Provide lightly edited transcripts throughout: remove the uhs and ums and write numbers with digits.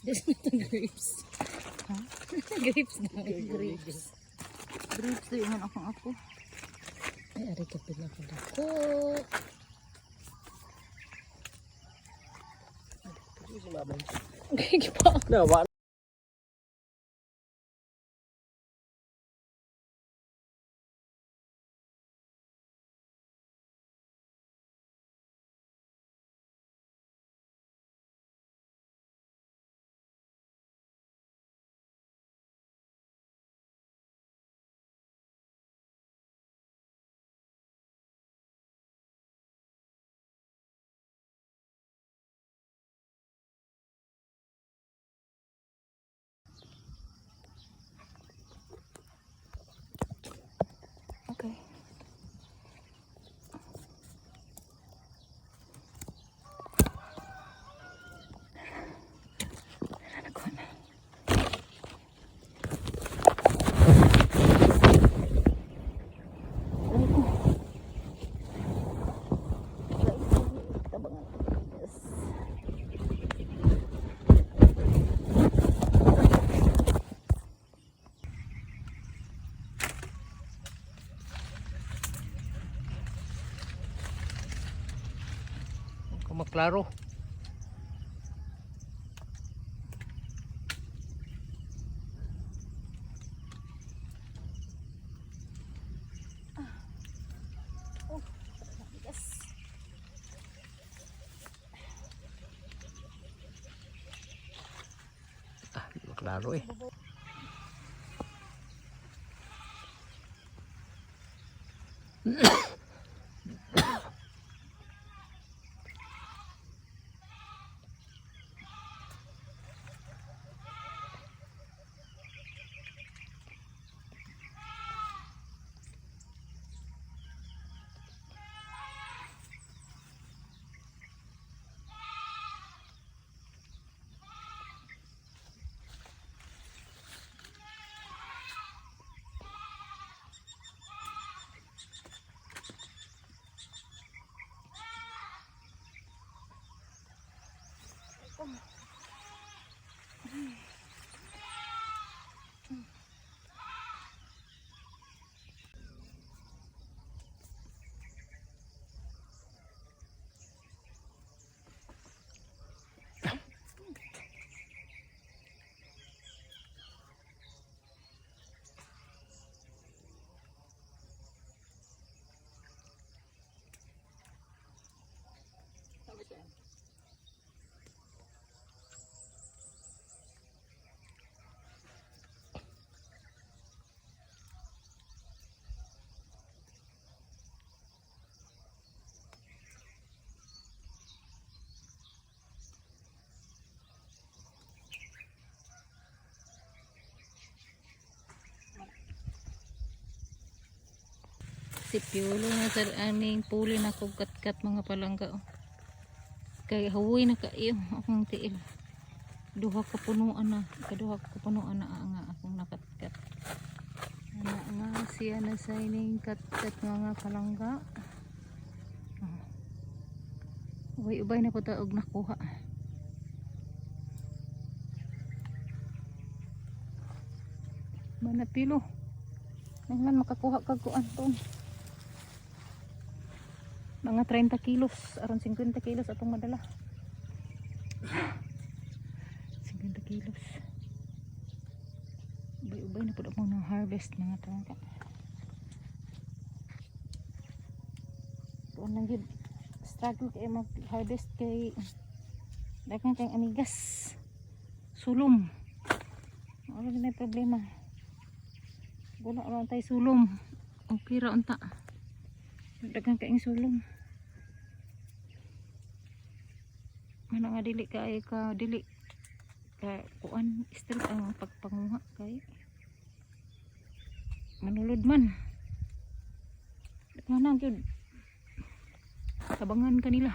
This not the grapes. Ha? Grapes daw. Grapes. Grapes do ingon akong apo. Ay, ari ka pila ka dako. Okay, pa. Na, wa. Okay. Nakuha na. Aray ko. Aray ko. Tabangan. Yes. Kumaklaro. Oh, yes. Ah, di maklaro eh. Si Piolo na sa aning puli na kog katkat, mga palangga, oh. Kay huwi na kaayo akong tiil. Duha ka punuan na, kaduha ka punuan na nga akong nakatkat. Ana nga siya na sa ining katkat, mga palangga. Oh. Ubay-ubay na po ta og nakuha. Manapilo. Nanglan makakuha kag kuan ton. Mga 30 kilos, aron 50 kilos atong madala. 50 kilos. Ubay-ubay na pud akong na harvest, mga palangga. Kuan lang gyud. Struggle kay mag-harvest kay daghan kay amigas. Sulom. Wala na may problema. Wala lang tayo sulom. Okay ra unta. Daghan kaing sulom. Mana nga dili kay ka dili ka kuan stress ang pagpanguha kay manulod man. Mana gyud tabangan kanila.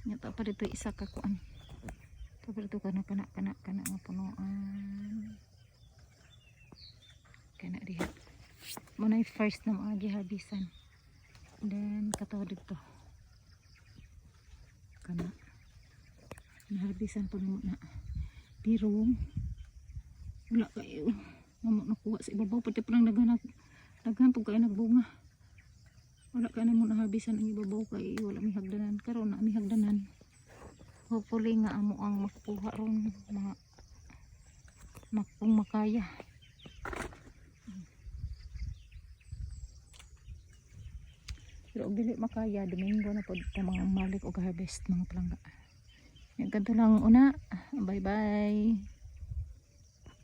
Nyata pa dito isa ka kuan. Pa dito kana kana kana kana nga punuan. Kana diha. Mao na first na mga giharvestan. Then kato dito. Kana. Naharvestan po namo na. Pero wala kayo. Namo nakuha sa ibabaw pati pa lang daghan daghan pud kayo nagbunga. Wala ka na mo naharvestan ang ibabaw kay wala mi hagdanan. Karon na mi hagdanan. Hopefully nga amo ang makuha ron mga kung makaya. Pero og dili makaya, Domingo na pod ta mga malik og harvest, mga palangga. Yan, kadto lang una. Bye bye.